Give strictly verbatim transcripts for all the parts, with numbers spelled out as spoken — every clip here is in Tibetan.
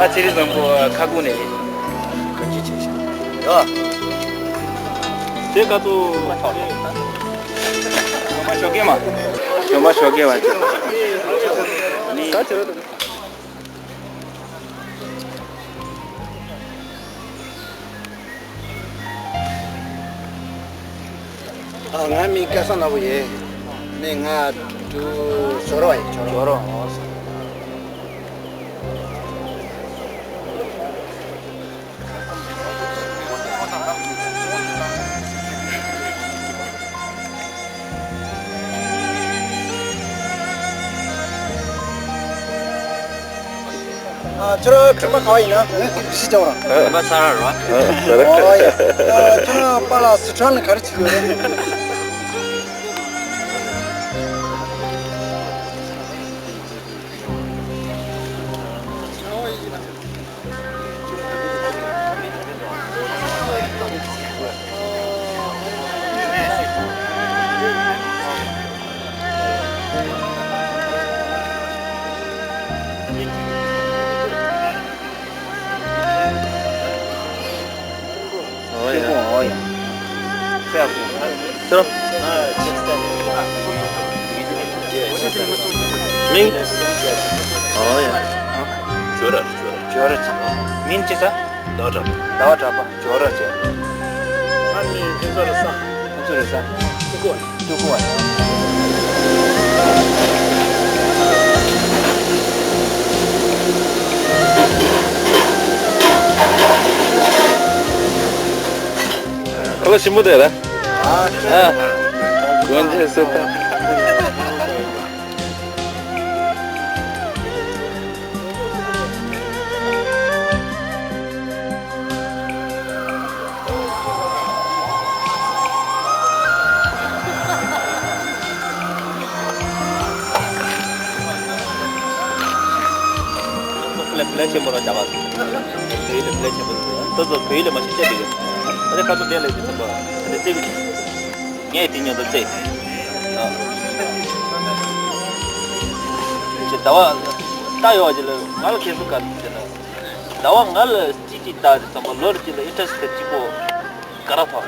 ཚེ་རིང་བཟང་པོ་ཁ་ཁུག་ནས་ཁ་ཆེ་ཆེ་ཞིག་ཡོད། དེ་ག་ཚོད་ཞོགས་པ་ཞོགས་ཀས་མ། ཞོགས་པ་ཞོགས་ཀས་མ། ད་ཆེ་རོ། ཨ། ང་མིང་སྐལ་བཟང་ནོར་བུ་ཡིན། ནི་ང་དུ་ཇོ་རོ་ཡིན། ཇོ་རོ། ཇོ་རོ། ཨ། ཁྱོད་རང་དྲན་པ་ག་བ་ཡིན་ན། ཨ། དྲན་པ་ཚར་ར་རོ། ཨ། ཨོ་ཡ། ཨ། ཁྱོད་རང་པཱ་ལགས་སི་ཁྲོན་ལ་ག་རེ་བྱེད་ཀྱི་ཡོད་རེད། ཨོ་ཡ། ཨོ་ཡ། ཚེ་ཧ་གོ། ཚེ་རོ། མིང་། ཨོ་ཡ། ཇོ་ར། ཇོ་ར། མིང་ཅི་ཟེར། ཟླ་བ་གྲགས་པ། ཟླ་བ་གྲགས་པ། ཇོ་ར་ཇོ། ང་མིང་ཕུན་ཚོགས་རེད་ཟེར། ཕུན་ཚོགས་རེད་ཟེར། ཏུ་ཀུ་ཝན། ཏུ་ཀུ་ཝན། ཁོ་ལ་ཞིམ་པོ་དེ་ར། ཨ། ཨ། གོན་ཆས་སེ་ད། ལ་ལ་ཆེན་པོ་ར་བྱ་བ། བོད་ཡིག་ལ་ལ་ཆེན་པོ། ད་ཚོ་བོད་ཡིག་ལ་མ་ཤེས་ཆ་དེ་ཡོད། ཨ་ནི་ཁ་ཚོ་དེ་ལས་དེ་ཚོ་པ། ཨ་ནི་ཙེ་གི། ངས་དེ་ཉོ་ད་ཙེ། ཨ། ཅེ་ཟླ་བ། ད་ཡོད་ཅེ་ལ་ང་ལ་ཁེ་སུ་ག་ཟེར་ན། ཟླ་བ་ང་ལ་ཅི་ཅི་ད་ཙམ་པ་ལོར་ཅི་ལ་ཨི་ཏྲ་སི་ཏ་གཅིག་པོ་ག་ར་ཐོག་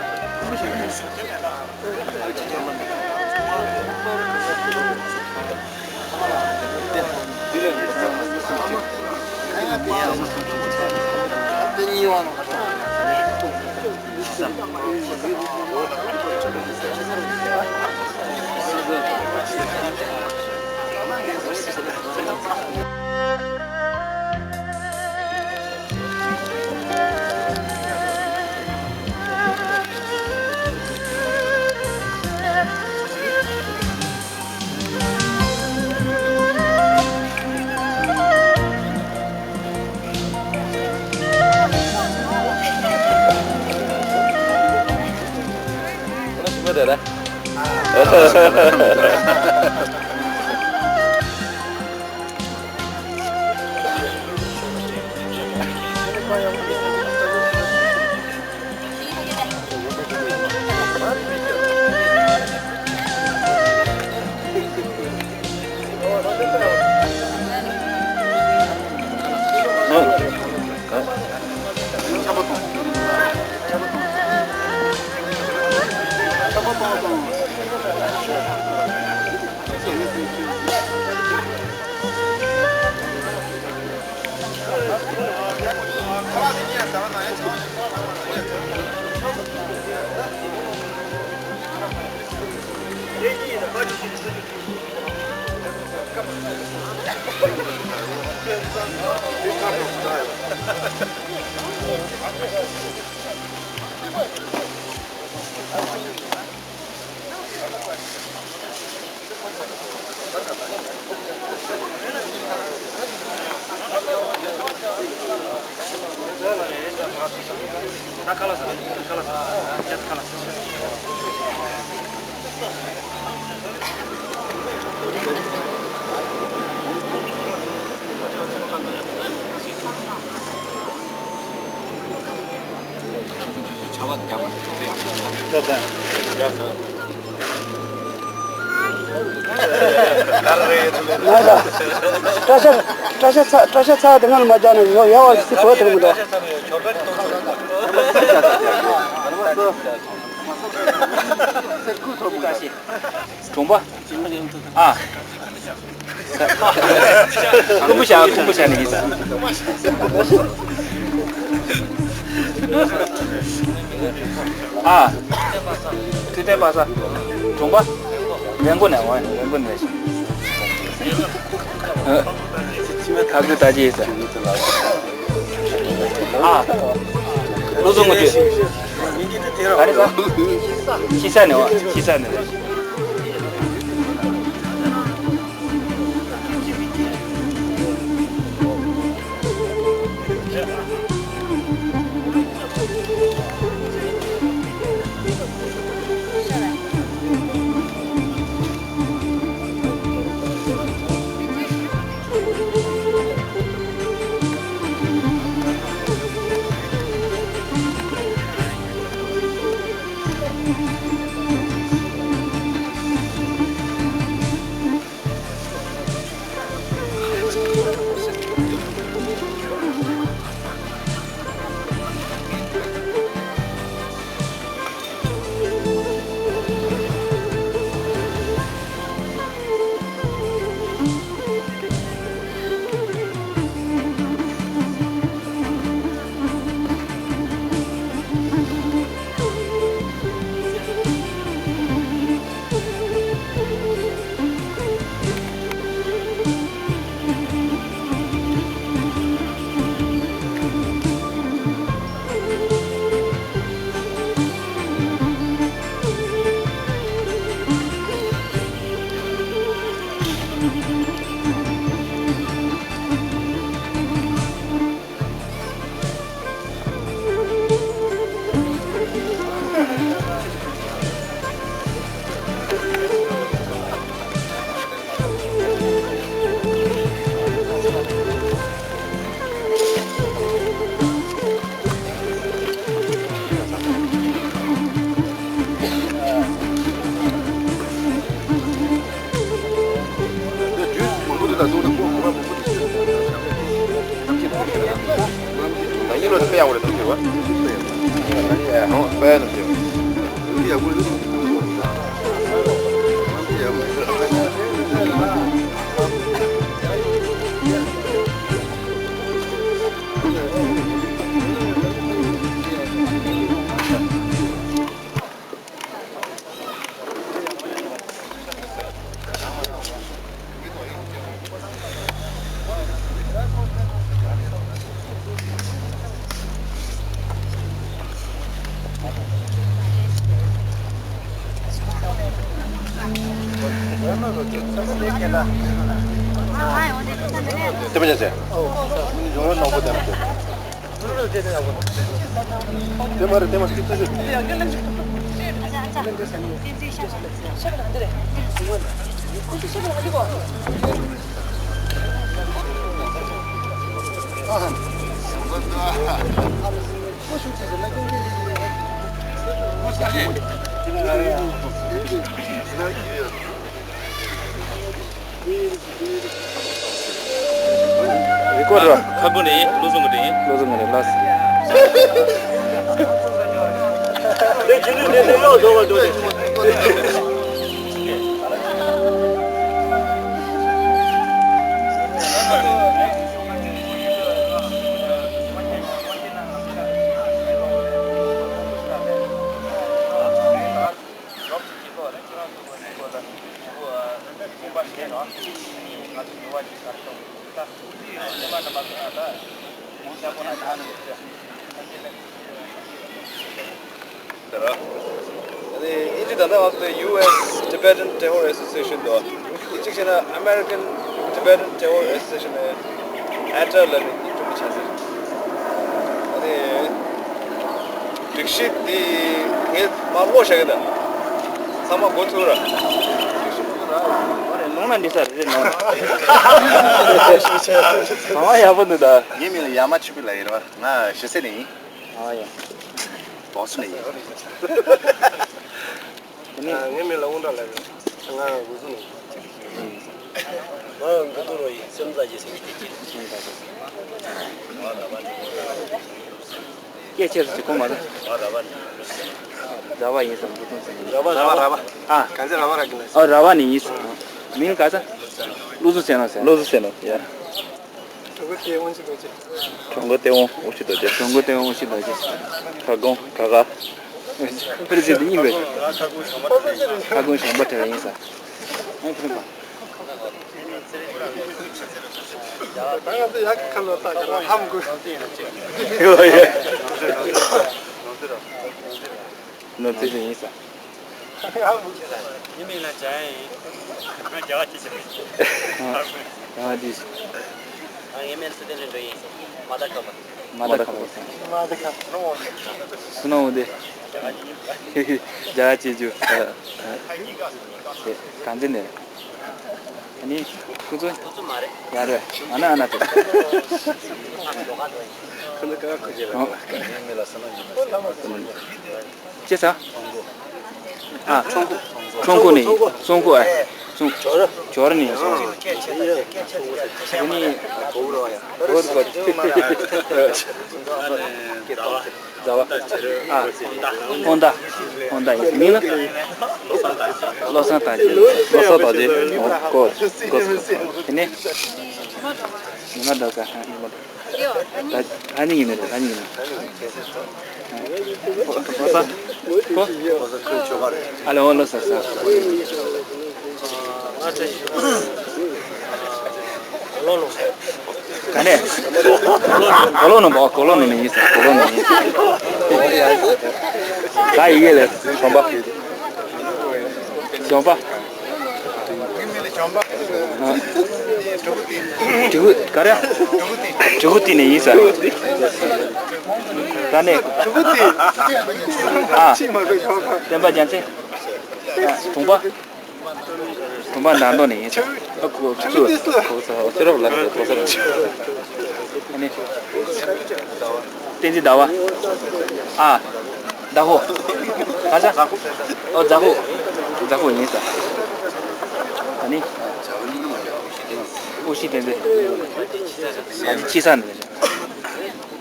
ང་ལ་སྐྲ་ཤ་སྐྲ་ཤ་ཚ་སྐྲ་ཤ་ཚ་དེ་ང་ལ་མ་རྒྱག་ན་ཡོ་ཡ་བ་སི་བོ་དེ་མི་འདུག་གྲོང་པ། ཨ། ཁུམ་བུ་ཤ་ཁུམ་བུ་ཤ་ནི་གི་ས། ཨ། ཐུ་ཏེ་པ་ས། གྲོང་པ། རེན་གོ་ནས་འོ་རེན་གོ་ནས། ཁ་ཁུ་ད་ཅི་ས། ཨ། ལོ་ཟུང་ངོ་དེ། ག་རེ་ས། ཤི་ས་ནས་འོ་ཤི་ས་ནས། རི་ཀོ་ར། ཁ་བུ་ནས་བློ་བཟང་གི་དྲིན། བློ་བཟང་གི་དྲིན་ལགས། དེ་ཁྱེད་ཚོས་དེ་ནས་ཡོག་འགྲོ་བར་འགྲོ་དེ། ཨ་ནི་ཨིན་ཇི་ད་ལྟ་ང་ཚོ་ལ་ཡུ་ཨེས་Tibetan Terror Association དོ། གཅིག་བྱས་ན་American Tibetan Terror Association ཨེ་ཊར་ལ་ནི་སྙིང་སྟོབས་ཆེ་ཟེར། ཨ་ནི་སྒྲིག་གཞི་འདི་ངས་མར་ཀློག་བཞག་གི་ད། ཚང་མ་མགོ་ཚོས་ར། ལུང་ན་འདི་ས་རེད་ནོ། ཚང་མ་ཡག་པོ་འདུག་ད། ངའི་མིང་ལ་ཡ་མ་ཆུ་པི་ལ་ཡིན་ར། ང་ཞེ་སེ་ནས་ཡིན། ཨ་ཡ། བོ་སི་ནས་ཡིན། དེ་ནས་ངའི་མིང་ལ་དབུ་འདྲ་ལ་ཡིན། ང་འུ་ཚོ་ང་འགོ་ཐོག་རོ་ཡི་སེམས་ཙམ་གྱི་སེམས་ཀྱི་སྐད་ཆེར་ཅིག་གོ་མ་ར། ར་བ་ཡིན་སམ་འགོ་ཐོག་ཟེར། ར་བ་ར་བ་ར་བ། ཨ། ག་ཚོད་ར་བ་ར་གི་ལ། ཨ། ར་བ་ནི་ཡིན་སམ། མིང་ག་ས། བློ་བཟང་ཟེར་ནོ་ཟེར། བློ་བཟང་ཟེར་ནོ་ཡ། གྲོང་སྐོར་སྟེས་དབང་ཨོ་ཆི་རྡོ་རྗེ། གྲོང་སྐོར་སྟེས་དབང་ཨོ་ཆི་རྡོ་རྗེ། གྲོང་སྐོར་སྟེས་དབང་ཨོ་ཆི་རྡོ་རྗེ། ཁ་སྐོང་ག་ག་ཕར་ཟེར་དུ་ཡིན་པས། ཁ་སྐོང་ཞང་པོ་དེ་ལ་ཡིན་ས། ཨེ་ཕུན་པ། ད་ང་ཚོ་ཡག་གི་ཁ་ལོ་ཏག་ག་ལ་ཧམ་གུ། ནོར་རྩིས་དེ་ཡིན་ས། ངའི་མིང་ལ་འཇམ་ཡིན། ང་རྒྱ་གར་སྐད་ཆ་མི་ཤེས། ཨ། རྒྱ་གར་སྐད་ཆ། ཨ། ངའི་མིང་ལ་སི་ཏན་ལིན་ཀྲོ་ཡིན། མ་ད་ཁ་པ། མ་ད་ཁ་པ། མ་ད་ཁ་པ། སུ་ནོ་འོ་དེ། རྒྱ་གར་སྐད་ཆ། ཨ། ཨ། དེ་གང་འཛིན་ནས། ཨ་ནི་ཁོ་ཚོ། ཁོ་ཚོ་མ་རེད། ཡ་རེད། ཨ་ན་ཨ་ན་དེ། ཁོ་ཚོ་ག་ག་ཁོ་ཅེ་ལ། ངའི་མིང་ལ་སུ་ནོ་ཡིན། ཅི་ཟེར། ཨ། ཁྲོང་ཁོ། ཁྲོང་ཁོ་ནས་ཡིན། ཚོང་ཁོ་ཨ། ཚོང་། ཇོ་ར་ནས་ཡིན། ཚོང་ཁོ། དེ་ནས་གོ་རུ་བ་ཡ། གོ་རུ་བ། ཟླ་བ། ཨ། ཧོན་ད། ཧོན་ད་ཡིན། མིང་ལ། བློ་བཟང་དར་རྒྱས། བློ་བཟང་དར་རྒྱས། གོ། གོ། དེ་ནས། ཉི་མ་ཟླ་བ། ཉི་མ་ཟླ་བ། ད་ཨ་ནི་ཡིན་ནི་རེད། ཨ་ནི་ཡིན་ནི། ཨོ་ས། ཨོ། ཨ་ལེ་ཨོ་ལོ་ས་ས། ག་ནས། གོ་ལོ་ནོ་བ། གོ་ལོ་ནོ་ནི་ཡིན་ས། གོ་ལོ་ནོ་ཡིན། ད་ཡི་གེ་ལས་གཞོང་པ། གཞོང་པ། དྲི་གུ་ག་རེ། དྲི་གུ་ཏི་ནས་ཡིན་ས། ད་ནས། ཨ། བསྟན་པ་རྒྱལ་མཚན། གྲོང་པ། གྲོང་པ་ནང་དོ་ནས་ཡིན་ས། ཨ་ཁུ་ཁུ་ཚུ་ཁུ་ཚུ་ཨོ་སེ་རབ་ལ་ཁུ་ཚུ་རབ། ཨ་ནི། བསྟན་འཛིན་ཟླ་བ། ཨ། ཟླ་ཧོ། ག་ས། ཨོ་ཟླ་ཧོ། ཟླ་ཧོ་ཡིན་ས། ཨ་ནི། ཨོ་ཤི་བསྟན་འཛིན། ཨ་ནི་ཆི་ས་ནས།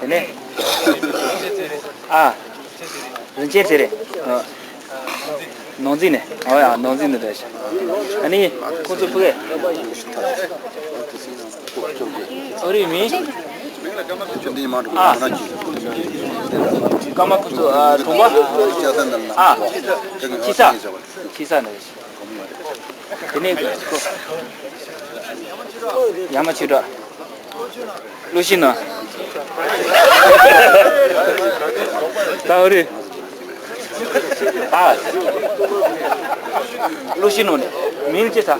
དེ་ནས། ཨ། རིན་ཆེན་ཚེ་རིང་། ཨ། ནོར་འཛིན་ནས། ཨོ་ཡ། ནོར་འཛིན་ནས་རེད། ཨ་ནི་ཁོ་ཚོ་ཕུ་གེ། ཨོ་རི་མི། ཨ། ཀརྨ་ཕུན་ཚོགས། ཨ། གྲོང་པ། ཨ། ཁྱི་ས། ཁྱི་ས་ནས་རེད། དེ་ནས་ཁོ། ཡ་མ་ཆོས་གྲགས། ཀླུ་ཤིན་ནོ། ད་འོ་རེད། ཨ། ཀླུ་ཤིན་ནོ་ནས། མིང་ཅི་ས།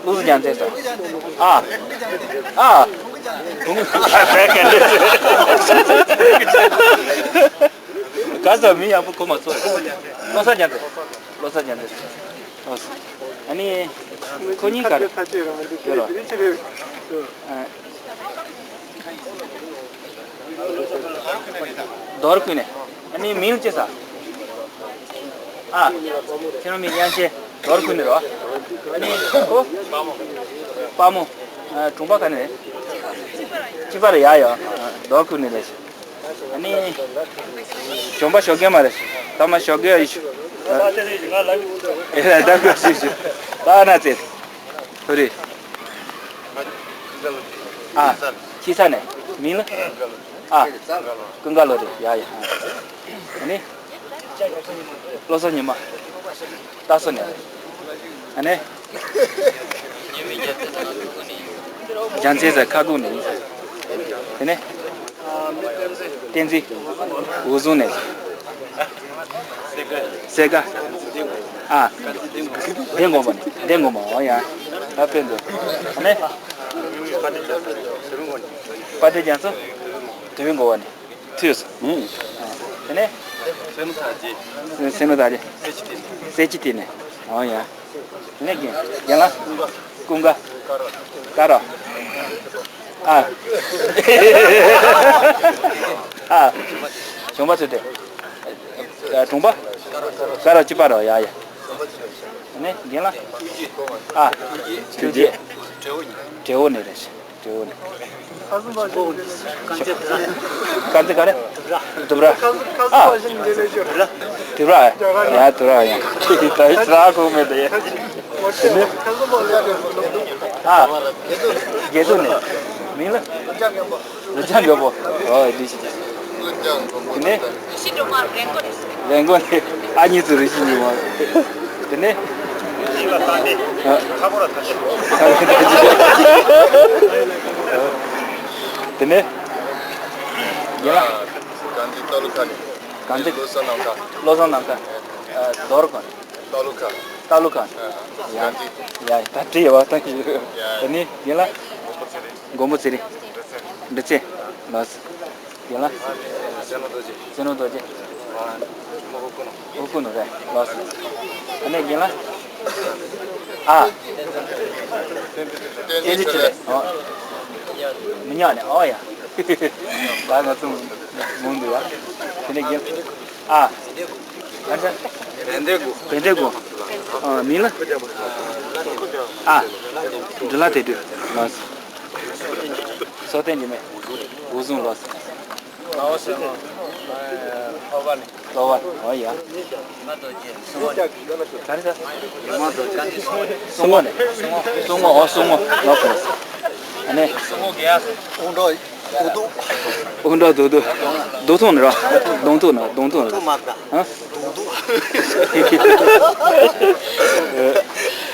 ཀླུ་རྒྱལ་མཚན་ས། ཨ། ཨ། ག་ས་མི་ཡག་པོ་གོ་མ་སོང་། བློ་བཟང་རྒྱལ་མཚན། བློ་བཟང་རྒྱལ་མཚན། ཨ་ནི། ཁོ་གཉིས་ག་རེ། ཡོད་རོ། ཨ། རྡོ་ར་ཁུལ་ནས། ཨ་ནི་མིང་ཅི་ས། ཨ། ཁྱེད་རང་མིང་དབྱངས་ཅན། རྡོ་ར་ཁུལ་ནས་རོ། ཨ་ནི་ཁོ། དཔའ་མོ། ཨ། གྲོང་པ་ག་ནས་རེད། ཅི་པ་རེད། ཡ་ཡ། རྡོ་ར་ཁུལ་ནས་རེད། ཨ་ནི། གཞོང་པ་ཞོགས་ཀས་མ་རེད། ད་མ་ཞོགས་ཀས་ཡིན་ཤུ། ཨེ་ད་ག་ཤུ་ཤུ། ད་ན་ཚེ། ཧུ་རེ། ཨ། ཁྱི་ས་ནས། མིང་ལ། ཨ། ཀུན་དགའ་ལོ་རེད། ཡ་ཡ། ཨ་ནི། བློ་བཟང་ཉི་མ། ལྟ་ས་ནས། ཨ་ནི། རྒྱལ་མཚན་ཟེར་ཁ་སྐུང་ནས་ཡིན་ས། དེ་ནས། བསྟན་འཛིན། འོ་ཟུང་ནས། སེ་ག་ཨ། བདེ་མགོན་པ་ནས། བདེ་མགོན་པ། འོ་ཡ། ད་དཔེ་འདུག་ཨ་ནི། དཔལ་ལྡན་རྒྱ་མཚོ། དེ་བའི་མགོ་བ་ནས། ཐུས། ཨུ། དེ་ནས། སེ་ནོ་དར་རྒྱས། སེ་ཅི་ཏི་ནས། འོ་ཡ། དེ་ནས་རྒན། རྒན་ལགས། ཀུན་དགའ། ཀ་རོ། ཨ། ཨ། གཞོང་པ་ཚོ་དེ། ཨ། གྲོང་པ། ཀ་རོ་གཅིག་པ་རོ། ཡ་ཡ། ནས་རྒན་ལགས། ཨ། ཐུགས་རྗེ། བྲེ་བོ་ནས་རེད། བྲེ་བོ་ནས། དཀར་མཛེས་ག་རེ། དུབ་ར། ཨ། དུབ་ར། ཡ་དུབ་ར་ཡ། ད་ཞེ་དྲག་གོ་མེད་དེ། དེ་ནས། ཨ། དགེ་ཐུ་ནས། མིང་ལ། ལུ་ཅང་མགོན་པོ། ཨོ་འདི་ཞིག་དེ་ནས། རི་ཤི་སྒྲོལ་མ་རེ་སྒོ་ནས། རེ་སྒོ་ནས། ཨ་གཉིས་ཚོ་རི་ཤི་ཉི་མ། དེ་ནས། ཨ། དེ་ནས། ཡ། གང་འདི་ཏ་ལུ་ཁ་ནས། གང་འདི། བློ་བཟང་ནམ་མཁའ། བློ་བཟང་ནམ་མཁའ། ཨ། རྡོ་རུ་ཁ། ཏ་ལུ་ཁ། ཏ་ལུ་ཁ། ཡ། ཡ། ད་བྲིས་ཡོད་པ་ད། དེ་ནས་རྒན་ལགས། མགོན་པོ་ཚེ་རིང་། འབྲི་ཚེ། ལགས་སོ། རྒན་ལགས། བསོད་ནམས་རྡོ་རྗེ། བསོད་ནམས་རྡོ་རྗེ། ཨོ་ཀུ་ནོ་རེད། ལགས་སོ། ཨ་ནི་རྒན་ལགས། ཨ། བསྟན་འཛིན་ཆོས་སྒྲོན། ཨོ། མི་ཉག་ནས། ཨོ་ཡ། ད་ང་ཚོ་མང་འདུག་ཡ། དེ་ནས་རྒན། ཨ། ཨ་ཅག་བན་དེ་གུ། བན་དེ་གུ། ཨ། མིང་ལ། ཨ། འབྲི་ལྷ་དོན་གྲུབ། ལགས་སོ། སོ་བསྟན་འཇིགས་མེད། འུ་ཟུང་། ལགས་སོ། ཨོ་ཡ། ག་རེ་ཟེར། སྲུ་མོ་ནས། སྲུ་མོ། ཨོ་སྲུ་མོ། ལགས་སོ། ཨ་ནི། དབུ་འགྲོ་དུ་དུ། གདོང་ཐུག་ནི་ར། གདོང་ཐུག་ནི། གདོང་ཐུག་ནི། ཧ།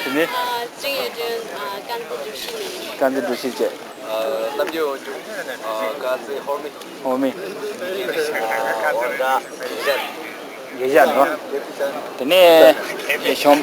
དེ་ནས། ཀྲིང་ཡེ་ཀྲེན། དཀར་མཛེས་འབྲུག་ཤིང་ནས། དཀར་མཛེས་འབྲུག་ཤིང་བཅས། རྣམ་རྒྱལ་དབང་ཕྱུག། དཀར་མཛེས་ཧོར་མི། ཧོར་མི། དགེ་བཤེས་ནི་ར། དེ་ནས་ཤོམ།